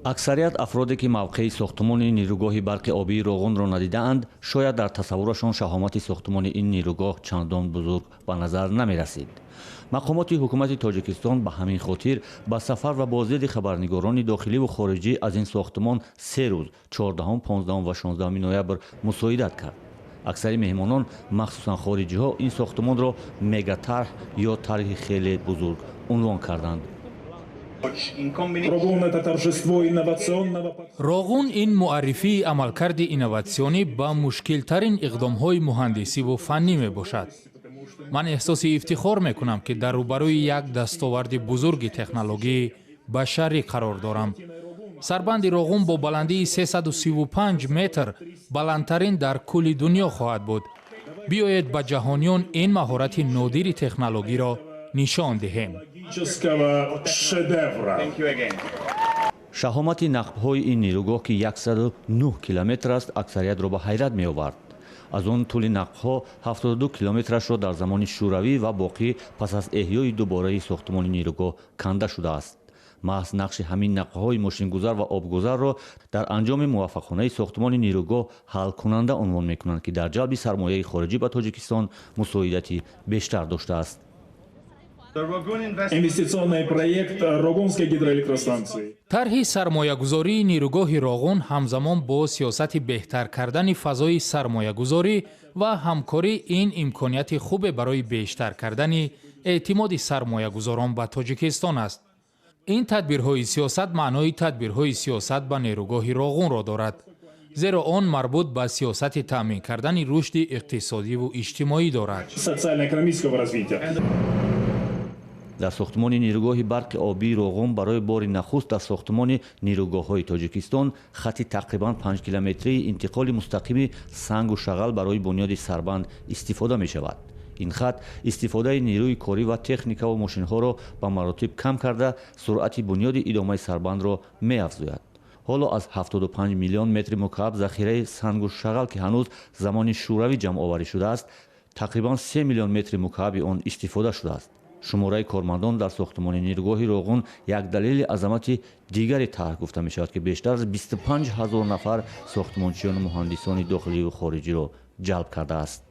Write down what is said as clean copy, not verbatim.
Аксарият афроде, ки мавқеи сохтмони нерӯгоҳи барқи обии Роғунро надидаанд, шояд дар тасаввурашон шаҳомати сохтмони ин нерӯгоҳ чандон бузург ба назар намерасид. Мақомоти ҳукумати Тоҷикистон ба ҳамин хотир ба сафар ва боздиди хабарнигорони дохиливу хориҷӣ аз ин сохтмон 3 рӯз, 14, 15 ва 16 ноябр, мусоидат кард. Аксари меҳмонон, махсусан хориҷиҳо, ин сохтмонро мегатарҳ ё тарҳи хеле бузург унвон карданд. Роғун — это торжество инновационного Роғун ин муаррифии амалкарди инноватсионӣ ба мушкилтарин иқдомҳои муҳандисиву фаннӣ мебошад. Ман эҳсоси ифтихор мекунам, ки дар рӯбарӯи як дастоварди бузурги технологияи башарӣ қарор дорам. Сарбанди Роғун бо баландии 335 метр баландтарин дар кулли дунё хоҳад буд. Биёед, ба ҷаҳониён ин маҳорати нодири технологиро нишон диҳем. шедевра. Шаҳомати нақбҳои ин нерӯгоҳ, ки 109 километр аст, аксариятро ба ҳайрат меовард. Аз он тӯли нақбҳо 72 километрашро дар замони Шӯравӣ ва боқӣ пас аз эҳёи дубораи сохтмони нерӯгоҳ канда шудааст. Маҳз нақши ҳамин нақбҳои мошингузар ва обгузарро дар анҷоми муваффақонаи сохтмони нерӯгоҳ ҳалкунанда унвон мекунанд, ки дар ҷалби сармояи хориҷӣ ба Тоҷикистон мусоидати бештар доштааст. Инвестиционный проект Рогунской гидроэлектростанции. Тарҳи сармоягузории нерӯгоҳи Роғун ҳамзамон бо сиёсати беҳтар кардани фазои сармоягузорӣ ва ҳамкорӣ ин имконияти хубе барои бештар кардани эътимоди сармоягузорон ба Тоҷикистон аст. Ин тадбирҳои сиёсат маънои тадбирҳои сиёсат ба нерӯгоҳи Роғунро дорад, зеро он марбут ба сиёсати таъмин кардани рушди иқтисодиву иҷтимоӣ дорад. Социально-экономического развития. Дар сохтмони нерӯгоҳи барқи обии Роғун барои бори нахуст дар сохтмони нерӯгоҳҳои Тоҷикистон хати тақрибан 5 километрии интиқоли мустақими сангу шағал барои бунёди сарбанд истифода мешавад. Ин хат истифодаи нерӯи корӣ ва техникаву мошинҳоро ба маротиб кам карда, суръати бунёди идомаи сарбандро меафзояд. Ҳоло аз 75 миллион метри мукааб захираи сангу шағал, ки ҳанӯз замони Шӯравӣ ҷамъоварӣ шудааст, тақрибан 3 миллион метри мукааби он истифода шудааст. Шумораи кормандон дар сохтмони нерӯгоҳи Роғун як далели азамати дигари тарҳ гуфта мешавад, ки бештар аз 25 ҳазор нафар сохтмончиёну муҳандисони дохиливу хориҷиро ҷалб кардааст.